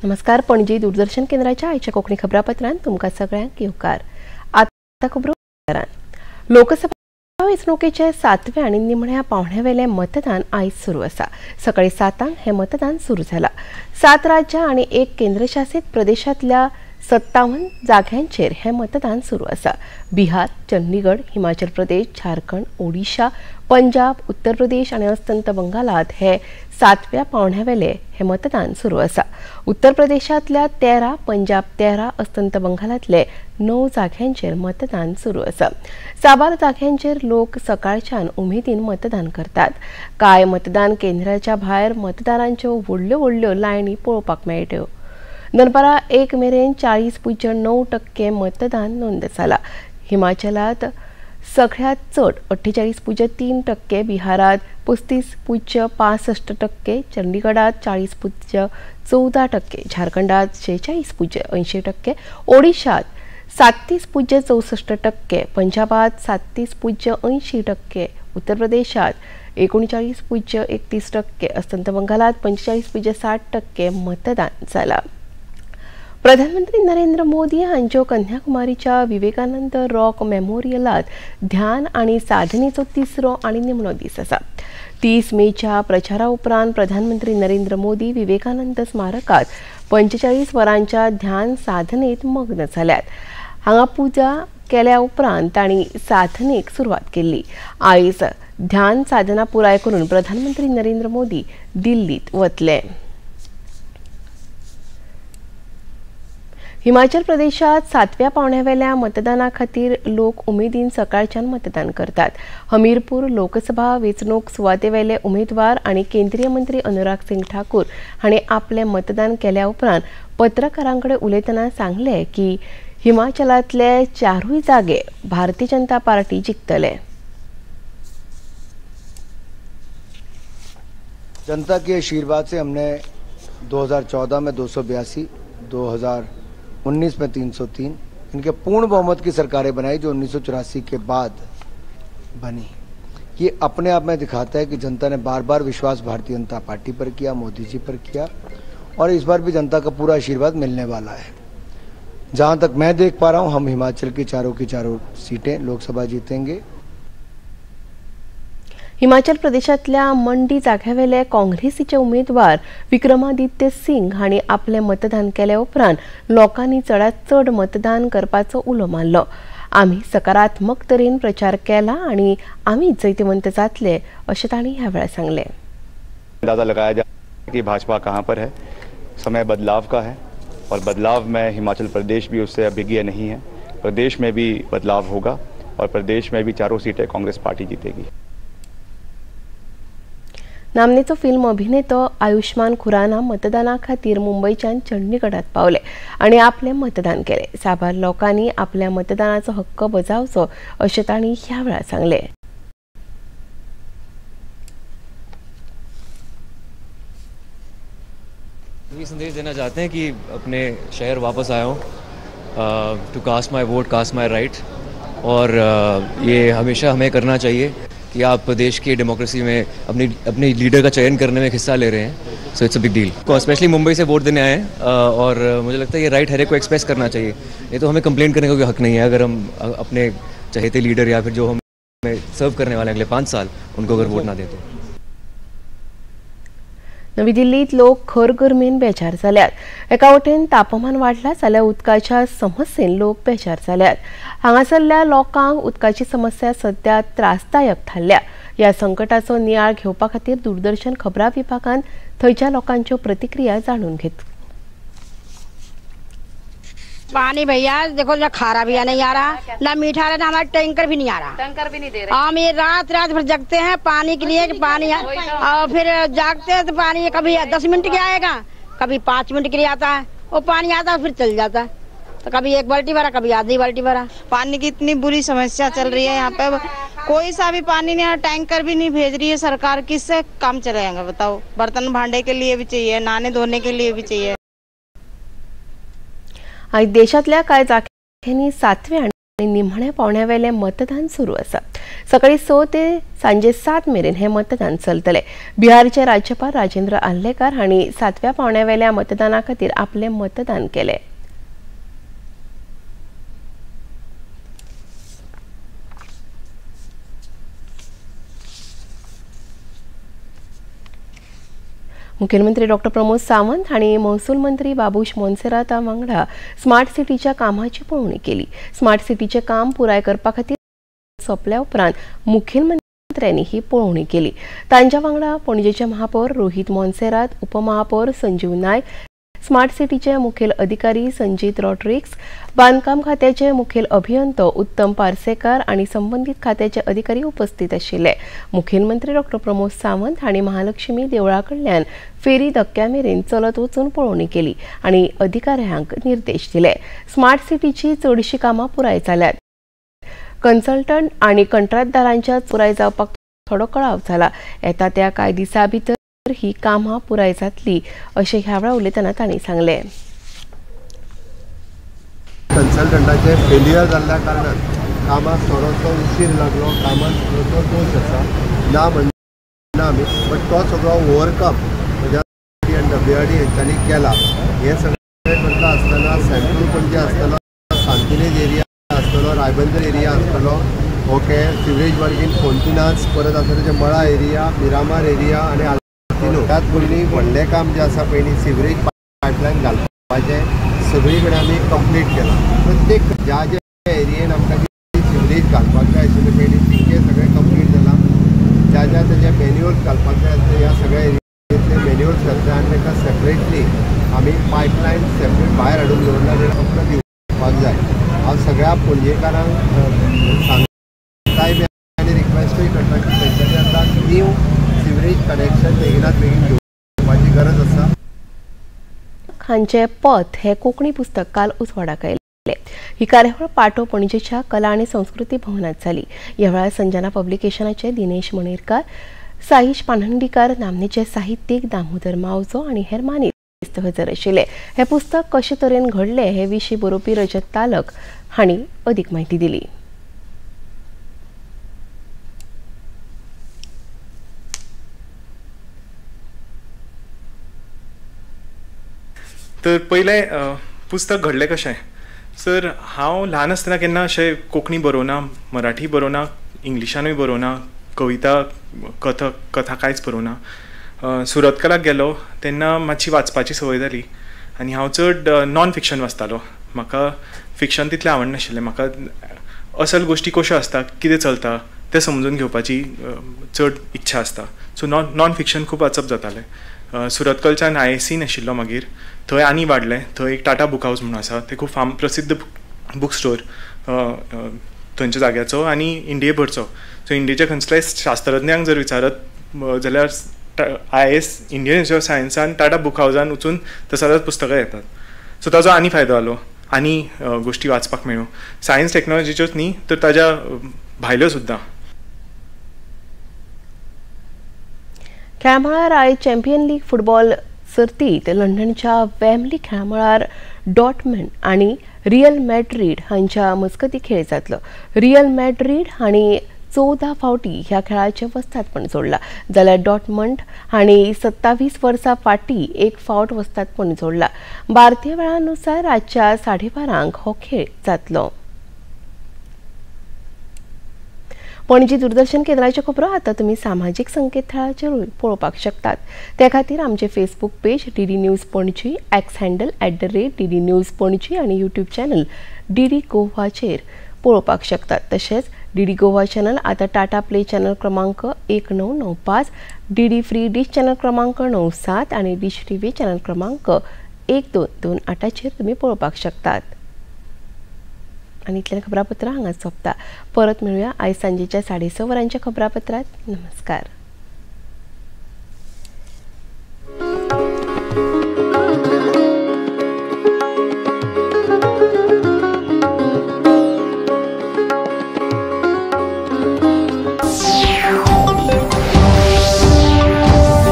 नमस्कार, पणजी दूरदर्शन केंद्राच्या आयच्या कोंकणी खबरापत्रांत तुमकां सगळ्यांक येवकार। आतां खबरो लोकसभा वेंचणुकेचे सातव्या आनी निमण्या पावंड्यावेलें मतदान आयज सुरू आसा। सकाळी 7 हे मतदान सुरू जाला। 7 राज्यां आनी 1 केंद्रशासित प्रदेशांतल्या 57 जाग्यांचेर हे मतदान सुरू आसा। बिहार, चंडीगड, हिमाचल प्रदेश, झारखंड, ओडिशा, पंजाब, उत्तर प्रदेश आनी अस्तंत बंगालात हे 7व्या पावंड्यावेले हे मतदान सुरू आसा। उत्तर प्रदेशांतल्या 13, पंजाब 13, अस्तंत बंगालांतले 9 जाग्यांचेर मतदान सुरू आसा। साबार जाग्यांचेर लोक सकाळच्यान उमेदीन मतदान करतात। कांय मतदान केंद्राच्या भायर मतदारांच्यो व्हडल्यो व्हडल्यो लायनी पळोवपाक मेळट्यो। दनपारा 1 मेरेन 40.9% मतदान नोंद जाला। हिमाचलात सगळ्यात चड 48.3%, बिहारात 35.65%, चंडीगडात 40.14%, झारखंडात 46.80%, ओडिशात 37.64%, पंजाबात 37.80%, उत्तर प्रदेशात 39.31%, अस्तंत बंगालात 45.60% मतदान जाला। प्रधानमंत्री नरेंद्र मोदी हांच्यो कन्याकुमारीच्या विवेकानंद रॉक मेमोरियलात ध्यान आनी साधनेचो तिसरो आनी निमणो दीस आसा। 30 मेच्या प्रचारा उपरांत प्रधानमंत्री नरेंद्र मोदी विवेकानंद स्मारकात 45 वरांच्या ध्यान साधनेत मग्न जाल्यात। हांगा पुजा केल्या उपरांत तांणी साधनेक सुरवात केल्ली। आयज ध्यान साधना पुराय करून प्रधानमंत्री नरेंद्र मोदी दिल्लीत वतले। हिमाचल प्रदेशात 7व्या पावंड्यावेल्या मतदाना खातीर लोक उमेदीन सकाळच्यान मतदान करतात। हमीरपूर लोकसभा वेंचणूक सुवातेवेले उमेदवार आनी केंद्रीय मंत्री अनुराग सिंग ठाकूर हांणी आपले मतदान केल्या उपरांत पत्रकारांकडे उलयतना सांगले की हिमाचलांतले 4 जागे भारतीय जनता पार्टी जिखतले। जनता के आशीर्वाद से हमने 2014 में 282, 2019 में 303 इनके पूर्ण बहुमत की सरकारें बनाई जो 1984 के बाद बनी। ये अपने आप में दिखाता है कि जनता ने बार बार विश्वास भारतीय जनता पार्टी पर किया, मोदी जी पर किया और इस बार भी जनता का पूरा आशीर्वाद मिलने वाला है। जहाँ तक मैं देख पा रहा हूँ, हम हिमाचल की चारों की चारों सीटें लोकसभा जीतेंगे। हिमाचल प्रदेशांतल्या मंडी जाग्यावेले काँग्रेसीचे उमेदवार विक्रमादित्य सिंग हांणी आपले मतदान केल्या उपरांत लोकांनी चडात चड मतदान करपाचो उलो मारलो। आमी सकारात्मक तरेन प्रचार केला आनी आमी जैतिवंत जातले अशें तांणी ह्या वेळार सांगलें। अंदाजा लगाया जा कि भाजपा कहाँ पर है। समय बदलाव का है और बदलाव में हिमाचल प्रदेश भी उससे अभिज्ञ नहीं है। प्रदेश में भी बदलाव होगा और प्रदेश में भी 4 सीटें कांग्रेस पार्टी जीतेगी। नामनेचो फिल्म अभिनेतो आयुष्मान खुराना मतदाना खातीर मुंबयच्यान चंडीगडात पावले आनी आपले मतदान केले। साबार लोकांनी आपल्या मतदानाचो हक्क बजावचो अशें तांणी ह्या वेळार सांगलें। ये संदेश देना चाहते हैं कि अपने शहर वापस आया हूँ to cast my vote, cast my right और ये हमेशा हमें करना चाहिए कि आप देश की डेमोक्रेसी में अपनी अपनी लीडर का चयन करने में एक हिस्सा ले रहे हैं। So it's a big deal. Specially Mumbai Se vote देने आए हैं और मुझे लगता है ये राइट हर एक को एक्सप्रेस करना चाहिए। ये तो हमें कंप्लेंट करने का कोई हक नहीं है। अगर हम अपने चहेते लीडर या फिर जो हमें सर्व करने वाले अगले 5 साल उनको अगर वोट ना दें तो। नवी दिल्लीत लोक खर गरमेन बेजार जाल्यात। एका वटेन तापमान वाडला जाल्यार उदकाच्या समस्येन लोक बेजार जाल्यात। हांगासरल्या लोकांक उदकाची समस्या सध्या त्रासदायक थारल्या। ह्या संकटाचो नियाळ घेवपा खातीर दूरदर्शन खबरां विभागान थंयच्या लोकांच्यो प्रतिक्रिया जाणून घेतल्यो। पानी भैया देखो ना, खारा भी नहीं आ रहा, ना मीठा आ रहा, ना हमारा टैंकर भी नहीं आ रहा। टैंकर भी नहीं दे रहे। हम ये रात रात भर जगते हैं पानी के लिए कि पानी, और फिर जागते हैं तो पानी कभी 10 मिनट के आएगा, कभी 5 मिनट के लिए आता है। वो पानी आता है फिर चल जाता है, तो कभी 1 बाल्टी भरा, कभी आधी बाल्टी भरा। पानी की इतनी बुरी समस्या चल रही है यहाँ पे, कोई सा भी पानी नहीं आ, टैंकर भी नहीं भेज रही है सरकार। किससे काम चलाएंगे बताओ? बर्तन भांडे के लिए भी चाहिए, नहाने धोने के लिए भी चाहिए। आयज देशांतल्या कांय जाग्यांनी 7व्या आनी निमण्या पावण्यावेलें मतदान सुरू आसा. सकाळी 6 ते सांजे 7 मेरेन हें मतदान चलतलें. बिहारचे राज्यपाल राजेंद्र आर्लेकर हांणी 7व्या पावण्यावेल्या मतदाना खातीर आपलें मतदान केलें. मुख्यमंत्री डॉ प्रमोद सावंत हांणी महसूल मंत्री बाबूश मोन्सेराता वांगडा स्मार्ट सिटीच्या कामाची पळोवणी केली. स्मार्ट सिटीचें काम पुराय करपा खातीर सोंपल्या उपरांत मुखेलमंत्र्यांनी ही पळोवणी केली. तांच्या वांगडा पणजेचे महापौर रोहित मोन्सेरात, उपमहापौर संजीव नायक, स्मार्ट सिटीचे मुखेल अधिकारी संजीत रॉड्रिक्स, बांदकाम खात्याचे मुखेल अभियंतो उत्तम पार्सेकर आनी संबंदीत खात्याचे अधिकारी उपस्थित आशिल्ले. मुखेलमंत्री डॉ प्रमोद सावंत हांणी महालक्ष्मी देवळा कडल्यान फेरी धक्क्या मेरेन चलत वचून पळोवणी केली आनी अधिकाऱ्यांक निर्देश दिले. स्मार्ट सिटीची चडशीं कामां पुराय जाल्यात. कन्सल्टंट आनी कंत्राटदारांच्या पुराय जावपाक थोडो कळाव जाला. येता त्या कांय दिसां भितर ही कामां पुराय जातली अशें ह्या वेळार उलयतना तांणी सांगलें. कन्सल्टंटाचे फेलियर जाल्ल्या कारणान कामाक थोडोसो उशीर लागलो, कामाक थोडोसो दोश आसा ना म्हणना आमी, बट तो सगळो ओवरकम म्हज्या आनी WRD हेंच्यांनी केला. हें सगळें करता आसतना सेंट्रल पणजे आसतलो, सांतिनेज एरिया आसतलो, रायबंदर एरिया आसतलो, ओके, सिवरेज वर्गीन फोंतिनास, परत आसा तेजे मळा एरिया, मिरामार एरिया आनी आल्तिनो. त्याच पयलीं व्हडलें काम जें आसा पयलीं सिवरेज पायपलायन घालपाचें सगळी कडेन आमी कंप्लीट केलां. प्रत्येक ज्या ज्या एरियेन आमकां सिवरेज घालपाक जाय आशिल्लें पयलीं तितकें सगळें कंप्लीट जालां. ज्या ज्या तेजे मॅन्युअल्स घालपाक जाय आसले ह्या सगळ्या एरियेंतले मॅन्युअल्स घातले आनी ताका सेपरेटली आमी पायपलायन सेपरेट भायर हाडून दवरला जें आमकां दिवपाक जाय. हांव सगळ्या पणजेकारांक सांगताय बी आनी रिक्वेस्टूय करता की तेंच्यांनी आतां न्यू सिवरेज कनेक्शन बेगिनात बेगीन घेवपाची गरज आसा. हांचे पथ हे कोंकणी पुस्तक काल उजवाडाक आयलें. ही कार्यावळ पाटो पणजेच्या कला आनी संस्कृती भवनात जाली. ह्या वेळार संजना पब्लिकेशनाचे दिनेश मणेरकार, साईश पानंडीकर, नामनेचे साहित्यीक दामोदर मावजो आनी हेर मानेस्त हजर आशिल्ले. हें पुस्तक कशे तरेन घडलें हे विशीं बरोवपी रजत तालक हांणी अदीक म्हायती दिली. तर पयलें पुस्तक घडलें कशें? सर, हांव ल्हान आसतना केन्ना अशें कोंकणी बरोवना, मराठी बरोवना, इंग्लिशानूय बरोवना, कविता कथा कांयच बरोवना. सुरतकलाक गेलो तेन्ना मातशी वाचपाची संवय जाली आनी हांव चड नॉन फिक्शन वाचतालो. म्हाका फिक्शन तितलें आवडनाशिल्लें. म्हाका असल गोश्टी कश्यो आसता, कितें चलता तें समजून घेवपाची चड इच्छा आसता. सो नॉन फिक्शन खूब वाचप जातालें. सुरतकलच्यान ISC नाशिल्लो, मागीर थंय आनी वाडलें. थंय एक टाटा बूक हावज म्हणून आसा, तें खूब प्रसिद्ध बूक स्टोर थंयच्या जाग्याचो आनी इंडिये भरचो. सो इंडियेच्या खंयच्याय शास्त्रज्ञांक जर विचारत जाल्यार IS Indian institute of सायन्सान टाटा बूक हावजान वचून तसोच पुस्तकां येतात. सो ताजो आनी फायदो जालो, आनी गोश्टी वाचपाक मेळ्ळ्यो, सायन्स टॅक्नोलॉजीच्योच न्ही तर ताज्या भायल्यो सुद्दां. खेळामळार आयज चॅम्पियन लीग फुटबॉल सर्तीत लंडनच्या वेम्बली खेळामळार डॉटमंड आनी रियल मॅड्रीड हांच्या मजगतीं खेळ जातलो. रियल मॅड्रीड हांणी 14 फावटी ह्या खेळाचें वस्तादपण जोडलां, जाल्यार डॉटमंड हांणी 27 वर्सां फाटीं एक फावट वस्तादपण जोडलां. भारतीय वेळानुसार रातच्या 12:30 हो खेळ जातलो. पणजी दूरदर्शन केंद्राच्यो खबरो आतां तुमी सामाजीक संकेतथळाचेरूय पळोवपाक शकतात. त्या खातीर आमचे Facebook page DD news Panaji, X handle @DD news Panaji आनी यूट्यूब चॅनल DD गोवाचेर पळोवपाक शकतात. तशेंच DD Goa channel आतां टाटा प्ले चॅनल क्रमांक 1995, DD free dish channel क्रमांक 97 आनी डिश TV channel क्रमांक 1228चेर तुमी पळोवपाक शकतात. आनी इतल्यान खबरापत्रां हांगा सोंपता. परत मेळुया आयज सांजेच्या 6:30 वरांच्या खबरापत्रांत. नमस्कार.